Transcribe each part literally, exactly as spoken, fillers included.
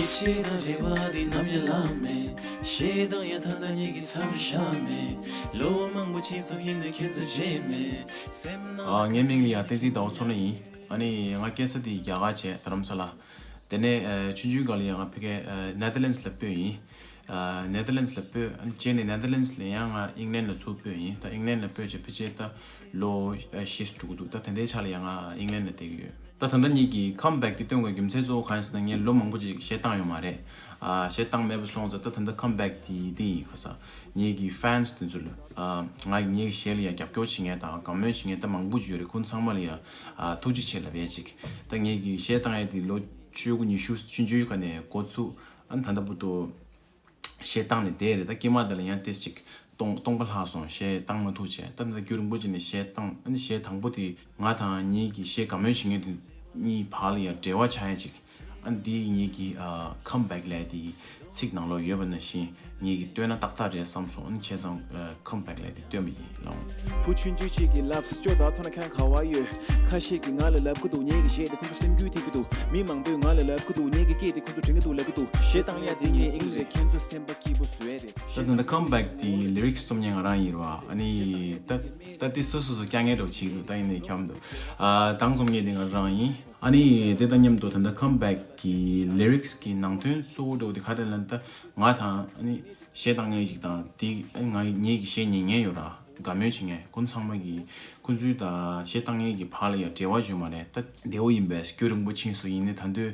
ཆེ་དང་རེ་བ་དེ་ནམ་ཡང་ལངས་མེད། ཞེ་སྡང་ཡང་ད་ལྟ་ཉིད་ཀྱི་མཚམས་བཞག་མེད། ལོ་མང་པོ་ཕྱིན་སོང་ཡིན་ནའི་ཁྱེད་ཚོ་བརྗེད་མེད། སེམས་ནང་། ཨ། ངའི་མིང་ལ་ཡ་བསྟན་འཛིན་ཟླ་བ་མཚོ་ལྷ་ཡིན། ཨ་ནི་ང་སྐྱེས་ས་དེ་རྒྱ་གར་བྱས། རྡ་རམ་ས་ལ། དེ་ནས་ཨ་ཆུང་ཆུང་སྒང་ལ་ཡ་ང་ཕ་གི་ཨ་ནེ་དར་ལེན་སི་ལ་སྤོས་ཡིན། ཨ་ནེ་དར་ལེན་སི་ལ་སྤོས། ཨ་ནི་རྗེས་ནས་ནེ་དར་ལེན་སི་ལ་ཡང་ང་ཨིང་ལན་ལ་ཚུར་སྤོས་ཡིན། ད་ཨིང་ལན་ལ་སྤོས་བྱས་ཕལ་ཆེར་ད་ལོ་ཨ་བཞི་འགྲོ་གི་འདུག་ད་དེ་འདྲའི་ཆ་ལ་ཡང་ང་ཨིང་ལན་ལ་བསྡད་ཀྱི་ཡོད། ད་ད་ལྟ་ངེད་ཀྱི་ཁམ་བེག་དེ་སྟོན་དགོས་རྒྱུ་མཚན་གཙོ་བོ་གང་ཡིན་ཟེར་ན། ངས་ལོ་མང་པོ་ཅིག་གཞས་བཏང་ཡོད་མ་རེད། ཨ་གཞས་བཏང་མེད་པ་སོང་ཙང་ད་ད་ལྟ་ཁམ་བེག་དེ་དེ་ཡིན། ཁ་ས་ངེད་ཀྱི་ཕེན་སི་དེ་ཚོ་ལ། ཨ་ང་ངེད་ཀྱི་གཞས་ལ་ཡང་རྒྱབ་སྐྱོར་བྱེད་མཁན་དང་དགའ་མོས་བྱེད་མཁན་ད་མང་པོ་ཅིག་ཡོད་རེད། ཁོང་ཚང་མ་ལ་ཡང་ཨ་ཐུགས་རྗེ་ཆེ་ལབ་ཡས་ཅིག་ད་ངེད་ཀྱི་གཞས་བཏང་ཡས་དེ་ལོ་བཅུ་དགུ་ཉི་ཤུ་ཆུང་ཆུང་སྒང་ནས་འགོ་ཚུགས། ཨ་ནི་ད་ལྟ་བར་དུ་གཞས་བཏང་ནས་བསྡད་རེད། ད་སྐྱེས་མ་དེ་ལ་ཡང་ཏོག་ཙམ་ཅིག་སྟོང་སྟོང་པ་ལྷག་སོང་། གཞས་བཏང་མ་ཐུབ་བྱས། ད་ནི་ད་རྒྱུན་རིང་པོ་ཅིག་ནས་གཞས་བཏང་། ཨ་ནི་གཞས་དང་པོ་དེ་ང་དང་ངེད་ཀྱི་གཞས་དགའ་མོས་བྱེད་མཁན་དེ་གཉིས་བར་ལ་ཡང་འབྲེལ་བ་ཆགས་ཡ་ཅིག་ཨ་ནི་དེ་ངེད་ཀྱི་ཨ་ཁམ་བེག་ལབ་དེ་ཚིག་ནང་ལོགས་ཡོད་པ་ནང་བཞིན་ངེད་ཀྱིས་བཏོན་ན་ཏག་ཏག་རེད་བསམ་སོང་། ཨ་ནི་བྱས་ཙང་ཨ་ཁམ་བེག་ལབ་དེ་བཏོན་པ་ཡིན་ལགས། བུ་ཆུང་ཆུང་གཅིག་གིས་ལབ། སྐྱོ་ད་ཚོ་ན་ཁྱེད་རང་ག་བ་ཡོད། ཁ་ཤས་ཀྱིས་ང་ལ་ལབ་ཀྱི་འདུག་ངེད་ཀྱི་གཞས་དེ་ཁོང་ཚོ་སེམས་འགུལ་ཐེབས་ཀྱི་འདུག་མི་མང་པོས་ང་ལ་ལབ་ཀྱི་འདུག་ངེད་ཀྱི་སྐད་དེ་ཁོང་ཚོ་དྲན་གྱི་འདུག་ལབ་ཀྱི་འདུག་གཞས་བཏང་ཡ་དེ་ངའི་ཨིན་རེད། ཁྱེད་ཚོ་སེམས་པ་སྐྱིད་པོ་བཟོས་རེད། ད་ད་ད་ཁམ་བེག་དེའི་ལི་རིག་སི་རྩོམ་མཁན་ང་རང་ཡིན་ར། ཨ་ནི་ད་ད་དེ་སོ་སོ་སོ་རྐྱང་ངེས་འགྲོ་བྱེད་ཀྱི་འདུག་ད་ཡིན་ནའི་འཁྱམ་འདུག་ཨ་གདངས་རྩོམ་མཁན་དེ་ང་རང་ཡིན། ཨ་ནི་དེ་དང་མཉམ་དུ་ད་ལྟ་ཁམ་བེག་གི་ལི་རིག་སི་གི་ནང་དོན་གཙོ་བོ་འདྲ་བོ་དེ་ག་རེ་ལབ་ན། ད་ང་དང་ཨ་ནི་གཞས་བཏང་མཁན་ཞིག་དང་དེ་ཨ་ནི་ང་ངེད་ཀྱི་གཞས་ཉན་མཁན་ཡོད་ར། དགའ་མོས་བྱེད་མཁན་ཁོང་ཚང་མ་གི་ཁོང་ཚོའི་ད་གཞས་བཏང་མཁན་གྱི་བར་ལ་ཡང་འབྲེལ་བ་བྱུང་མ་རེད། ད་བདེ་བོ་ཡིན་པས། རྒྱུན་རིང་པོ་ཕྱིན་སོང་། ཡིན་ནའི་ད་དུང་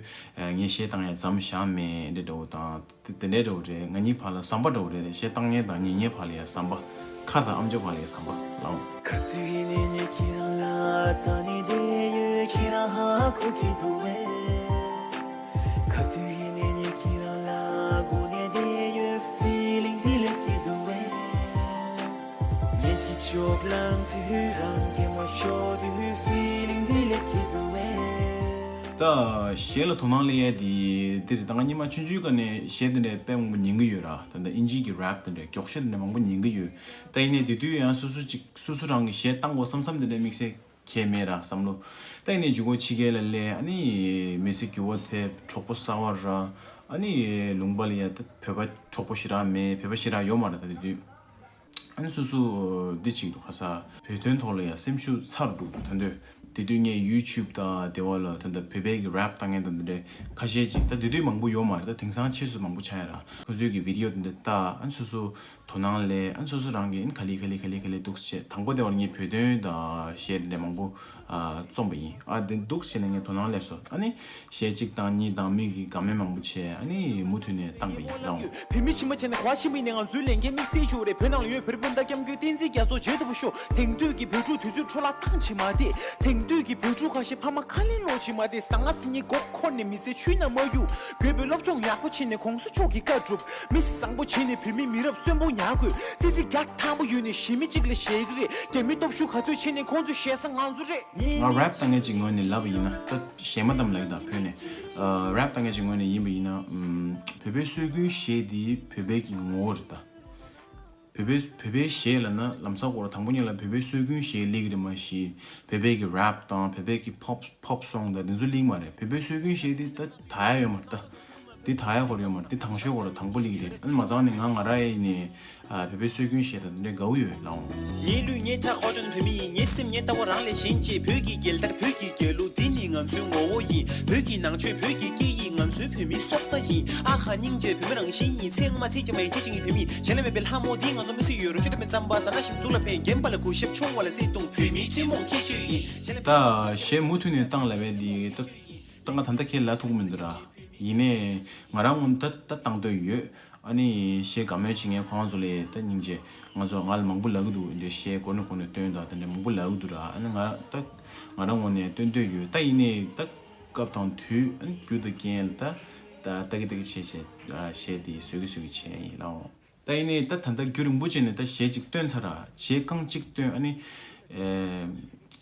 ངས་གཞས་བཏང་ཡ་མཚམས་བཞག་མེད་འདྲ་འདྲ་བོ་དང་། དེ་དེ་འདྲའི་འདྲ་བོ་རེད། ང་གཉིས་བར་ལ་ཟམ་པ་འདྲ་བོ་རེད། གཞས་བཏང་མཁན་དང་ཉན་མཁན་བར་ལ་ཡང་ཟམ་པ། ཁ་དང་ཨམ་ཅོག་བར་ལ་ཡང་ཟམ་པ་ལའོ། ག་དུས་ཡིན་ནའི་ངས་ཁྱེད་རང་ལ་ལྟ་ནས་བསྡད་ཡོད། ཁྱེད་རང་ཧ་གོ་གི་འདུག་གས། ག་དུས་ཡིན་ནའི་ངས་ཁྱེད་རང་ལ་སྒུག་ནས་བསྡད་ཡོད། ཕི་ལིང་འདི་སླེབས་ཀྱི་འདུག་གས། ངས་ཁྱེད་ཕྱོགས་ལངས་དུས་རང་གད་མོ་ཤོར་དུས་ཕི་ལིང་འདི་སླེབས་ཀྱི་འདུག་གས། ད་གཞས་ལ་དོ་སྣང་སླེབས་ཡས་དེ་འདིར་ད་ང་སྔོན་མ་ཆུང་ཆུང་སྒང་ནས་གཞས་དེ་འདྲ་དཔེ་མང་པོ་ཉན་གྱི་ཡོད་ར། ད་ལྟ་ཨིན་ཇི་གི་རེབ་དེ་འདྲ་མགྱོགས་གཞས་དེ་འདྲ་མང་པོ་ཉན་གྱི་ཡོད། ད་ཡིན་ནའི་དེ་དུས་ཡང་སོ་སོ་ཅིག་སོ་སོ་རང་གི་གཞས་བཏང་དགོས་བསམ་བསམ་དེ་འདྲ་དམིགས་བསལ་གང་ཡང་མེད་ར་བསམ་བློ། ད་ཡིན་ནའི་མཇུག་གུ་ཕྱི་རྒྱལ་ལ་སླེབས། ཨ་ནི་མི་ཚེ་འགྱུར་བ་ཐེབས། གྲོགས་པོ་གསར་པ་རག་ཨ་ནི་ལུང་པ་ལ་ཡ་ད་བོད་པ་གྲོགས་པོ་ཞེ་དྲག་མེད། བོད་པ་ཞེ་དྲག་ཡོད་མ་རེད་ད་དེ་དུས། ཨ་ནི་སོ་སོ་འདི་བྱེད་ཀྱི་འདུག་ཁ་ས། བོད་དོན་ཐོག་ལ་ཡང་སེམས་ཤུགས་ཚ་རུ་འགྲོ་གི་འདུག་ད་དུས་དེ་དུས་ངས་ཡུ་ཊུབ་དང་དེ་བ་ལ་ད་ལྟ་བོད་པའི་གི་རེབ་བཏང་མཁན་དང་འདི་འདྲའི་ཁ་ཤས་ཅིག་ད་དེ་དུས་མང་པོ་ཡོད་མ་རེད། ད་དེང་སང་ཕྱིས་སུ་མང་པོ་ཆགས་ཡ་ར། ཁོ་ཚོའི་གི་བི་ཌི་ཡོ་དེ་འདྲ་ལྟ། ཨ་ནི་སོ་སོ་དོ་སྣང་སླེབས། ཨ་ནི་སོ་སོ་རང་གི་ཨ་ནི་ག་ལེ་ག་ལེ་ག་ལེ་ག་ལེ་འདུག་སེ་བྱས། དང་པོ་དེ་བ་ལ་ངས་བོད་དོན་དང་གཞས་དེ་འདྲ་མང་པོ་ཨ་རྩོམ་པ་ཡིན། ཨ་དེ་འདུག་སེ་བྱས་ནས་ངས་དོ་སྣང་སླེབས་སོང་། ཨ་ནི་གཞས་གཅིག་དང་གཉིས་དང་མི་གི་དགའ་མོས་མང་པོ་བྱས། ཨ་ནི་མུ་མཐུད་ནས་བཏང་པ་ཡིན་ལགས། བོད་མི་ཕྱི་མ་བྱས་ནས་ག་བ་ཕྱིན་པ་ཡིན་ནའི་ང་ཚོའི་ལས་འགན་དམིགས་བསལ་ཞིག་ཡོད་རེད། བོད་ནང་ལ་ཡོད་བོད་རིགས་སྤུན་ཟླ་སྐྱབས་མགོན་བསྟན་འཛིན་རྒྱ་མཚོ་མཇལ་ཐུབ་པ་ཤོག་དེང་དུས་ཀྱི་བོད་ཕྲུག་དུས་ཚོད་འཕྲོ་བརླག་བཏང་བྱེད་མ་བསྡད། དེང་དུས་ཀྱི་བོད་ཕྲུག་ཁ་ཤས་ཕ་མ་ཁ་ལན་སློག་བྱེད་མ་བསྡད། ཟ་ང་ཟ་ཉལ་མགོ་འཁོར་ནས་མི་ཚེ་ཆུའི་ནང་མ་གཡུག་དགོས་པའི་སློབ་སྦྱོང་ཡག་པོ་བྱས་ནས་གོང་ས་མཆོག་གི་བཀའ་སྒྲུབ། མི་བཟང་པོ་བྱས་ནས་བོད་མི་མི་རབས་གསོན་པོ་ཉར་དགོས། ཙི་ཙི་རྒྱ་ཐང་པོ་ཡོད་ནས་གཞས་མི་གཅིག་ལ་གཞས་ཀྱི་རེད། རྒྱ་མི་སྟོབས་ཤུགས་ག་ཚོད་བྱས་ནས་ཁོང་ཚོས་གཞས་ས་ང་ཚོ་རེད། ང་རེབ་བཏང་མཁན་གྱི་ངོས་ནས་ལབ་པ་ཡིན་ན། ད་གཞས་མ་བཏང་ལབ་ཡིན་ད་བོད་ནས། ཨ་རེབ་བཏང་མཁན་གྱི་ངོས་ནས་ཡིན་པ་ཡིན་ན། ཨམ་བོད་པའི་སྲོལ་རྒྱུན་གཞས་འདི་བོད་པའི་གི་ངོ་བོ་རེད་ད། བོད་པའི་བོད་པའི་གཞས་ལབ་ན་ལམ་སང་ཁོ་རང་དང་པོ་ཉིད་ལ་བོད་པའི་སྲོལ་རྒྱུན་གཞས་སླེབས་ཀྱི་རེད་མ་གཞི། བོད་པའི་གི་རེབ་དང་བོད་པའི་གི་ཕོབ་ཕོབ་སོང་དང་དེ་ཚོ་སླེབས་མ་རེད། བོད་པའི་སྲོལ་རྒྱུན་གཞས་འདི་ད་ད་ཡ་ཡོད་མ་རེད་ད། འདི་ད་ཡ་ཁོ་རང་ཡོད་མ་རེད། འདི་དང་ཤོས་ཁོ་རང་དང་པོ་སླེབས་ཀྱི་རེད། ཨ་ནི་མ་ཚང་ནས་ང་ང་རང་ཡིན་ནས། ཨ་བོད་པའི་སྲོལ་རྒྱུན་གཞས་དང་འདི་འདྲའི་དགའ་བོ་ཡོད་ལགས། ངའི་ལུས་ངའི་ཁྲག་ཧོར་ཅོན་བོད་མི་ཡིན། ངའི་སེམས་ངའི་ལྟ་བ་རང་ལས་གཞན་གཅེས། བོད་ཀྱི་རྒྱལ་དར་བོད་ཀྱི་རྒྱལ་གླུ་འདི་ནི་ང་ཚོའི་ངོ་བོ་ཡིན། བོད་ཀྱི་ནང་ཆོས་བོད་ཀྱི་སྐད་ཡིག་ང་ཚོའི་བོད་མིའི་སྲོག་རྩ་ཡིན། ཨ་ཧ་སྙིང་རྗེ་བོད་མི་རང་བཞིན་ཡིན། ཚེ་སྔ་མ་ཚེ་ཕྱི་མ་ཡི་ཆེ་ཆིངས་ཡིན། བོད་མི་གཞན་ལ་མེད་པའི་ལྷ་མོ་འདི་ང་ཚོ་མི་སྲིད་ཡོད་རུང་བཅུད་དམ་པའི་རྩམ་པ་ཟ་ན་ཞིམ་གཟུགས་ལ་ཕན། རྒན་པ་ལ་གུས་ཞབས་ཆུང་བ་ལ་བརྩེ་དུང་། བོད་མིའི་ཐུན་མོང་ཁྱད་ཆོས་ཡིན། གཞན་ལ། ད་གཞས་མུ་མཐུད་ནས་བཏང་ལབ་པའི་འདི་ད་ད་ང་ད་ལྟ་ཁས་ལེན་ཐུབ་ཀྱི་མི་འདུག་ར། ཡིན་ནའི་ང་རང་ངོས་ནས་ད་ད་བཏང་འདོད་ཡོད། ཨ་ནི་གཞས་དགའ་མོས་བྱེད་མཁན་ཁོ་རང་ཚོ་ལ་ད་སྙིང་རྗེ། ང་ཚོ་ང་ལ་མང་པོ་ལབ་ཀྱི་འདུག་འདི་གཞས་མགོ་ནས་མགོ་ནས་བཏོན་དང་དེ་འདྲ་མང་པོ་ལབ་ཀྱི་འདུག་ར། ཨ་ནི་ང་ད་ང་རང་ངོས་ནས་བཏོན་འདོད་ཡོད། ད་ཡིན་ནའི་ད་སྐབས་དང་དུས་ཨ་ནི་རྒྱུ་དང་རྐྱེན་ལ་ད་ད་ལྟ་གི་ལྟ་གི་བྱས་བྱས་གཞས་དེ་བཟོ་གི་བཟོ་གི་བྱས་ཡིན་ལགས། ད་ཡིན་ནའི་ད་ད་ལྟ་རྒྱུན་རིང་པོ་བྱས་ནས་ད་གཞས་གཅིག་བཏོན་ཚར་ར། གཞས་རྐང་གཅིག་བཏོན། ཨ་ནི་ཨེ་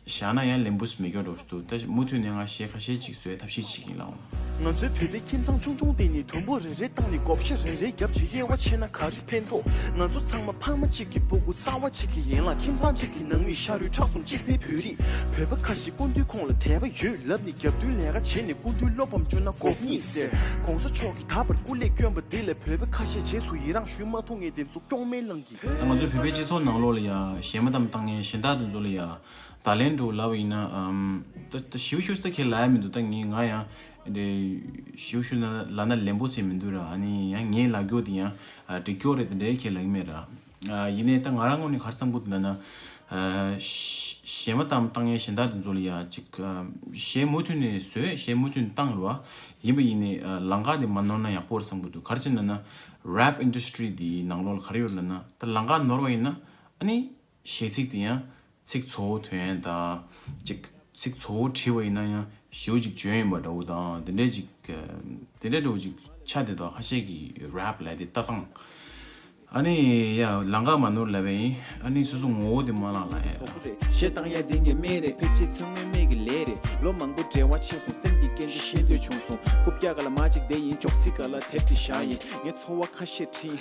བཞག་ན་ཡང་ལེན་པོ་ཞིག་མེད་ཀྱོག་འགྲོ་ཞིག་འདུག་ད་མུ་མཐུད་ནས་ང་གཞས་ཁ་ཤས་ཅིག་བཟོས་ཐབས་ཤེས་བྱེད་ཀྱིན་ལགས། ང་ཚོའི་བོད་པའི་ཁྱིམ་ཚང་ཆུང་ཆུང་དེ་ནི་དུམ་བུ་རེ་རེ་བཏང་ནས་བགོ་བཤའ་རེ་རེ་བརྒྱབ་བྱས་དབྱེ་བ་ཕྱེ་ན་ག་རེ་ཕན་ཐོགས། ང་ཚོ་ཚང་མ་ཕ་མ་གཅིག་གི་སྤུ་གུ་རྩ་བ་གཅིག་གི་ཡན་ལག་ཁྱིམ་ཚང་གཅིག་གི་ནང་མི་ཤ་རུས་ཁྲག་གསུམ་གཅིག་པའི་བོད་རིགས། བོད་པ་ཁ་ཤས་སྐུ་མདུན་ཁོང་ལ་དད་པ་ཡོད་ལབ་ནས་རྒྱབ་མདུན་ལས་ཀ་བྱས་ནས་སྐུ་མདུན་བློ་ཕམ་བཅོས་ན་དགོས་ངེས་ཟེར། ༸གོང་ས་མཆོག་གིས་ད་བར་སྐུ་ལས་བསྐྱོན་པ་འདི་ལས་བོད་པ་ཁ་ཤས་རྗེས་སུ་ཡི་རང་ཞུ་མ་ཐུབ་མཁན་དེ་ཚོ་སྐྱོང་མེད་ལངས་ཀྱི། ད་ང་ཚོའི་བོད་པའི་སྤྱི་ཚོགས་ནང་ལོགས་ལ་ཡ་གཞས་མ་གཏམ་བཏང་མཁན་གཞན་དག་དེ་ཚོ་ལ་ཡ་བརྡ་ལན་འདྲ་ལབ་པ་ཡིན་ན་ཨམ། ད་ད་ཞིའུ་ཞུ་ས་ཁས་ལ་ཡ་མི་འདུག་ད་ངས་ང་ཡང་དེ་ཞིའུ་ཞུ་ན་ལ་ན་ལན་པོ་ཟེར་མི་འདུག་ར། ཨ་ནི་ཡང་ངས་ལ་རྒྱོ་དེ་ཡང་འགྲིག་རྒྱོ་རེད་དེ་འདྲའི་ཁས་ལ་གི་མེད་ར། ཡིན་ནའི་ད་ང་རང་ངོས་ནས་ག་རེ་བསམ་གི་འདུག་ལབ་ན། གཞས་མ་གཏམ་བཏང་མཁན་གཞན་དག་དེ་ཚོ་ལ་ཡ་ཅིག་གཞས་མུ་མཐུད་ནས་བཟོས་གཞས་མུ་མཐུད་ནས་བཏང་ར། ཡིན་པ་ཡིན་ནའི་ལམ་ཁ་དེ་མ་ནོར་ན་ཡག་པོ་རེད་བསམ་གི་འདུག་ག་རེ་བྱས་ན་ན་rap industry་དེའི་ནང་ལོགས་ལ་ག་རེ་ཡོད་ལབ་ན། ད་ལམ་ཁ་ནོར་བ་ཡིན་ན་ཨ་ནི་གཞས་ཚིག་དེ་ཡང་ཚིག་གཙོ་བོ་དོན་དང་ཅིག་ཚིག་གཙོ་བོ་བྲིས་པ་ཡིན་ན་ཡང་ཞེ་པོ་ཅིག་འཇོན་ཡིན་པ་འདྲ་བོ་དང་དེ་འདྲའི་ཅིག་དེ་འདྲའི་འདྲ་བོ་ཅིག་ཆགས་བསྡད་འདུག་ཁ་ཤས་ཀྱིས་rap་ལབ་དེ་ལྟ་སྟངས། ཨ་ནི་ཡ་ལམ་ཁ་མ་ནོར་ལབ་པ་ཡིན། ཨ་ནི་སོ་སོ་ངོ་བོ་དེ་མ་བརླག་ལབ་ཡ། གཞས་བཏང་ཡ་དེ་ངའི་སྨད་རེད། ཕལ་ཆེར་ཚང་མའི་སྨད་ཀྱི་ལས་རེད། ལོ་མང་པོ་འབྲེལ་བ་ཆད་སོང་། སེམས་ཀྱི་སྐད་འབོད་ཤེས་འདོད་བྱུང་སོང་། རྐུབ་བཀྱག་ག་ལ་མ་གཅིག་བསྡད་ཡིན། ཅོག་ཙེ་ག་ལ་དེབ་དེ་བཞག་ཡིན། ངས་འཚོ་བ་ཁ་ཤས་ཁྲིད་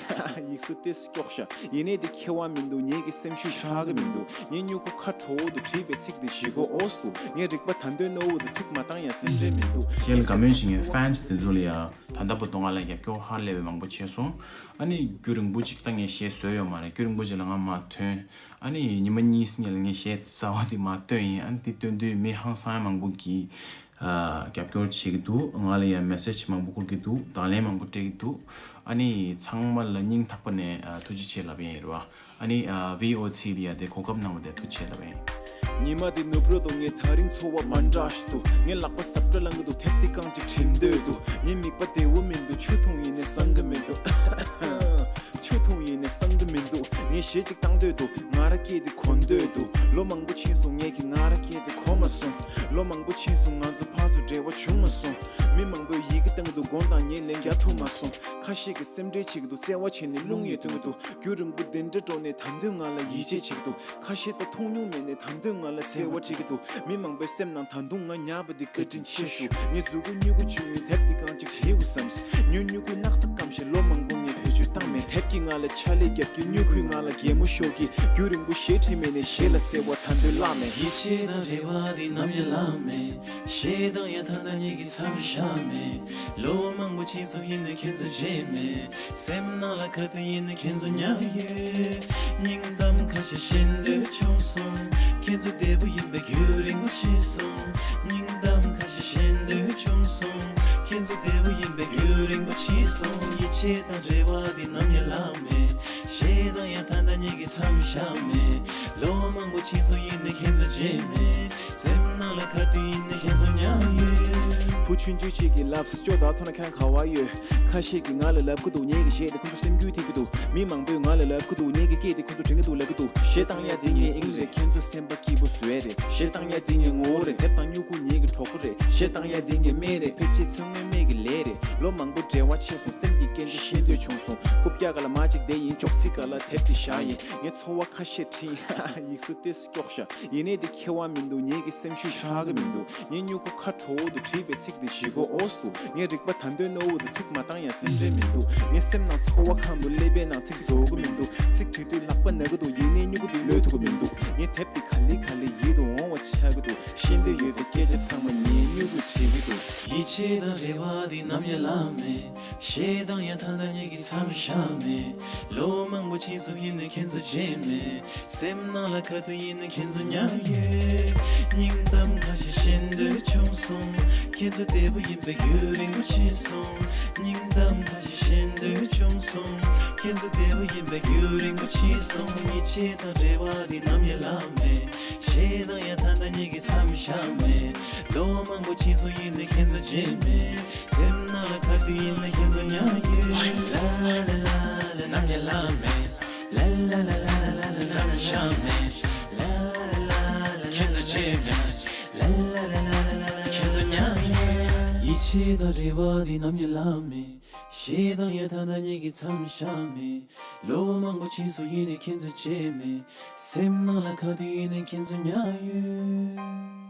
ཡིག་གཟུགས་ཏོག་ཙམ་སྐྱོག་ཤག་ཡིན་ནའི་དེ་ཁྱད་པར་མི་འདུག་ངེད་ཀྱི་སེམས་ཤུགས་ཆག་གི་མི་འདུག་ངའི་སྨྱུ་གུ་ཁ་དྲོ་བོ་དུ་བྲིས་པའི་ཚིག་དེ་ཞེ་པོ་འོ་སུ། ངའི་རིག་པ་ད་འདོད་ནོར་བུ་དུ་ཚིག་མ་བཏང་ཡང་སེམས་ཁྲལ་མི་འདུག་གཞས་ལ་དགའ་མོས་བྱེད་མཁན་fans་དེ་ཚོ་ལ་ཡ་ད་ལྟ་བར་དུ་ང་ལ་རྒྱབ་སྐྱོར་ཧ་ལས་པའི་མང་པོ་བྱས་སོང་། ཨ་ནི་རྒྱུན་རིང་པོ་ཅིག་ད་ངས་གཞས་བཟོས་ཡོད་མ་རེད། རྒྱུན་རིང་པོ་ཅིག་ལ་ང་མར་ཐོན། ཨ་ནི་ཉི་མ་གཉིས་གསུམ་ལ་ངས་གཞས་གསར་པ་དེ་མར་བཏོན་ཡིན། ཨ་ནི་དེ་བཏོན་དུས་མི་ཧང་སང་མང་པོ་གིས་ཨ་རྒྱབ་སྐྱོར་བྱེད་ཀྱི་འདུག་ང་ལ་ཡང་message་མང་པོ་བསྐུར་གྱི་འདུག་དང་ལེན་མང་པོ་སྤྲད་ཀྱི་འདུག་ཨ་ནི་ཚང་མ་ལ་སྙིང་ཐག་པ་ནས་ཨ་ཐུགས་རྗེ་ཆེ་ལབ་ཡིན་རེད་བ། ཨ་ནི་ཨ་ཝི་ཨོ་ཐི་ལ་ཡ་དེ་གོ་སྐབས་གནང་བ་དེ་ཐུགས་རྗེ་ཆེ་ལབ་ཡིན། ཉི་མ་དེ་ནུབ་རོལ་དུ་ངས་ད་རིང་འཚོ་བ་མ་འདྲ་ཞིག་འདུག་ངའི་ལག་པ་སྲབ་འདྲ་ལངས་ཀྱི་འདུག་དེབ་དེ་རྐང་གཅིག་བྲིས་འདོད་འདུག་ངའི་མིད་པ་བདེ་པོ་མི་འདུག་ཆུ་འཐུང་ཡིན་ནའི་སངས་ཀྱི་མི་འདུག་ཆུ་འཐུང་ཡིན་ནའི་སངས་ཀྱི་མི་འདུག་ངས་གཞས་གཅིག་བཏང་འདོད་འདུག་ང་རང་སྐད་དེ་གོ་འདོད་འདུག་ལོ་མང་པོ་ཕྱིན་སོང་ངས་ཀྱི་ང་རང་སྐད་དེ་གོ་མ་སོང་། ལོ་མང་པོ་ཕྱིན་སོང་ང་ཚོ་ཕར་ཚུར་འབྲེལ་བ་བྱུང་མ་སོང་། མི་མང་པོས་ཡི་གེ་བཏང་གི་འདུག་དགོངས་དག་ངས་ལན་རྒྱག་ཐུབ་མ་སོང་། ཁ་ཤས་ཀྱིས་སེམས་ཁྲལ་བྱེད་ཀྱི་འདུག་བརྩེ་བ་བྱས་ནས་རླུང་ཡོད་སྟོན་གྱི་འདུག་རྒྱུན་རིང་པོ་འདི་འདྲ་འགྲོ་ནས་ད་དུང་ང་ལ་ཡིད་ཆེས་བྱེད་ཀྱི་འདུག་ཁ་ཤས་ད་མཐོང་མྱོང་མེད་ནས་ད་དུང་ང་ལ་འཚེ་བ་བྱེད་ཀྱི་འདུག་མི་མང་པོའི་སེམས་ནང་ད་དུང་ང་ཉར་བ་འདི་བཀའ་དྲིན་ཆེ་ཞུ། ངའི་མཛུབ་གུ་སྨྱུ་གུ་བྱུང་བའི་དེབ་འདི་རྐང་གཅིག་བྲིས་དགོས་བསམས། ཉུང་སྨྱུ་གུའི་སྣག་ཚ་སྐམ་བཞིན་ལོ་མང་པོ་ངས་བེད་སྤྱོད་བཏང་མེད། དེབ་ཀྱིས་ང་ལ་ཕྱག་ལས་རྒྱབ་ཀྱི་སྨྱུ་གུས་ང་ལ་གད་མོ་ཤོར་གྱི། རྒྱུན་རིང་པོ་གཞས་བྲིས་མེད་ནས་གཞས་ལ་བརྩེ་བ་ད་དུང་བརླག་མེད། ཡིད་ཆེས་དང་རེ་བ་འདི་ནམ་ཡང་བརླག་མེད། གཞས་བཏང་ཡ་ད་ལྟ་ངེད་ཀྱི་མཚམས་བཞག་མེད། ལོ་མང་པོ་ཕྱིན་སོང་ཡིན་ནའི་ཁྱེད་ཚོ་མཇལ་མེད། སེམས་ནང་ལ་ག་དུས་ཡིན་ནའི་ཁྱེད་ཚོ་ཉར་ཡོད། སྙིང་གཏམ་ཁ་ཤས་བཤད་འདོད་བྱུང་སོང་། ཁྱེད་ཚོ་བདེ་པོ་ཡིན་པས་རྒྱུན་རིང་པོ་ཕྱིན་སོང་། སྙིང་གཏམ་ཁ་ཤས་བཤད་འདོད་བྱུང་སོང་། ཁྱེད་ཚོ་བདེ་པོ་ཡིན་པས་རྒྱུན་རིང་པོ་ཕྱིན་སོང་། ཡིད་ཆེས་དང་རེ་བ་འདི་ནམ་ཡང་བརླག་མེད། གཞས་བཏང་ཡ་ད་ལྟ་ངེད་ཀྱི་མཚམས་བཞག་མེད། ལོ་མང་པོ་ཕྱིན་སོང་ཡིན་ནའི་ཁྱེད་ཚོ་མཇལ་མེད། སེམས་ནང་ལ་ག་དུས་ཡིན་ནའི་ཁྱེད་ཚོ་ཉར་ཡོད། བུ་ཆུང་ཆུང་གཅིག་གིས་ལབ། སྐྱོ་ད་ཚོ་ན་ཁྱེད་རང་ག་བ་ཡོད། ཁ་ཤས་ཀྱིས་ང་ལ་ལབ་ཀྱི་འདུག་ངེད་ཀྱི་གཞས་དེ་ཁོ་ཚོ་སེམས་འགུལ་ཐེབས་ཀྱི་འདུག་མི་མང་པོས་ང་ལ་ལབ་ཀྱི་འདུག་ངེད་ཀྱི་སྐད་དེ་ཁོ་ཚོ་དྲན་གྱི་འདུག་ལབ་ཀྱི་འདུག་གཞས་བཏང་ཡ་དེ་ངའི་དབྱིངས་རེད། ཁྱེད་ཚོ་སེམས་པ་སྐྱིད་པོ་བཟོ་ཡ་རེད། གཞས་བཏང་ཡ་དེ་ངའི་ངོ་བོ་རེད། དེབ་དང་སྨྱུ་གུ་ངེད་ཀྱི་གྲོགས་པོ་རེད། གཞས་བཏང་ཡ་དེ་ངའི་སྨན་རེད། ཕལ་ཆེར་ཚང་མའི་སྨན་གྱི་ལས་རེད། ལོ་མང་པོ་འབྲེལ་བ་ཆད་སོང་། སེམས་ཀྱི་སྐད་འབོད་ཤེས་འདོད་བྱུང་སོང་། རྐུབ་བཀྱག་ག་ལ་མ་གཅིག་བསྡད་ཡིན། ཅོག་ཙེ་ག་ལ་དེབ་དེ་བཞག་ཡིན། ངས་འཚོ་བ་ཁ་ཤས་ཁྲིད་ཡིག་གཟུགས་ཏོག་ཙམ་སྐྱོག་ཤག་ཡིན་ནའི་དེ་ཁྱད་པར་མི་འདུག་ངེད་ཀྱི་སེམས་ཤུགས་ཆག་གི་མི་འདུག་ངའི་སྨྱུ་གུ་ཁ་དྲོ་བོ་དུ་བྲིས་པའི་ཚིག་དེ་ཞེ་པོ་འོ་སུ། ངའི་རིག་པ་ད་འདོད་ནོར་བུ་དུ་ཚིག་མ་བཏང་ཡང་སེམས་ཁྲལ་མི་འདུག་ངའི་སེམས་ནང་ཚོར་བ་ཁང་དུ་སླེབས་པའི་ནང་ཚིག་བཟོ་གི་མི་འདུག་ཚིག་བྲིས་དུས་ལག་པ་ན་གི་འདུག་ཡིན་ནའི་སྨྱུ་གུ་དེ་གློད་ཐུབ་ཀྱི་མི་འདུག་ངའི་དེབ་དེ་ག་ལེ་ག་ལེ་ཡིད་དུ་འོང་བ་ཆགས་ཀྱི་འདུག་ཤེས་འདོད་ཡོད་པའི་སྐད་ཆ་ཚང་མ་ངའི་སྨྱུ་གུས་བྲིས་ཀྱི་འདུག་ཡིད་ཆེས་དང་རེ་བ་དེ་ནམ་ཡང་བརླག་མེད། གཞས་བཏང་ཡང་ད་ལྟ་ངེད་ཀྱི་མཚམས་བཞག་མེད། ལོ་མང་པོ་ཕྱིན་སོང་ཡིན་ནའི་ཁྱེད་ཚོ་མཇལ་མེད། སེམས་ནང་ལ་ག་དུས་ཡིན་ནའི་ཁྱེད་ཚོ་ཉར་ཡོད། སྙིང་གཏམ་ཁ་ཤས་བཤད་འདོད་བྱུང་སོང་། ཁྱེད་ཚོ་བདེ་པོ་ཡིན་པས་རྒྱུན་རིང་པོ་ཕྱིན་སོང་། སྙིང་གཏམ་ཁ་ཤས་བཤད་འདོད་བྱུང་སོང་། ཁྱེད་ཚོ་བདེ་པོ་ཡིན་པས་རྒྱུན་རིང་པོ་ཕྱིན་སོང་། ཡིད་ཆེས་དང་རེ་བ་དེ་ནམ་ཡང་བརླག་མེད། གཞས་བཏང་ཡང་ད་ལྟ་ངེད་ཀྱི་མཚམས་བཞག་མེད། ལོ་མང་པོ་ཕྱིན་སོང་ཡིན་ནའི་ཁྱེད་ཚོ་མཇལ་མེད། སེམས་ནང་ལ་ག་དུས་ཡིན་ནའི་ཁྱེད་ཚོ་ཉར་ཡོད། ལ་ལ་ལ་ལ་ནམ་ཡང་བརླག་མེད། ལ་ལ་ལ་ལ་ལ་ལ་མཚམས་བཞག་མེད། ལ་ལ་ལ་ལ་ཁྱེད་ཚོ་མཇལ་མེད། ལ་ལ་ལ་ལ་ལ་ལ་ཁྱེད་ཚོ་ཉར་ཡོད། ཡིད་ཆེས་དང་རེ་བ་འདི་ནམ་ཡང་བརླག་མེད། ཞེ་སྡང་ཡང་ད་ལྟ་ངེད་ཀྱི་མཚམས་བཞག་མེད། ལོ་མང་པོ་ཕྱིན་སོང་ཡིན་ནའི་ཁྱེད་ཚོ་བརྗེད་མེད། སེམས་ནང་ལ་ག་དུས་ཡིན་ནའི་ཁྱེད་ཚོ་ཉར་ཡོད།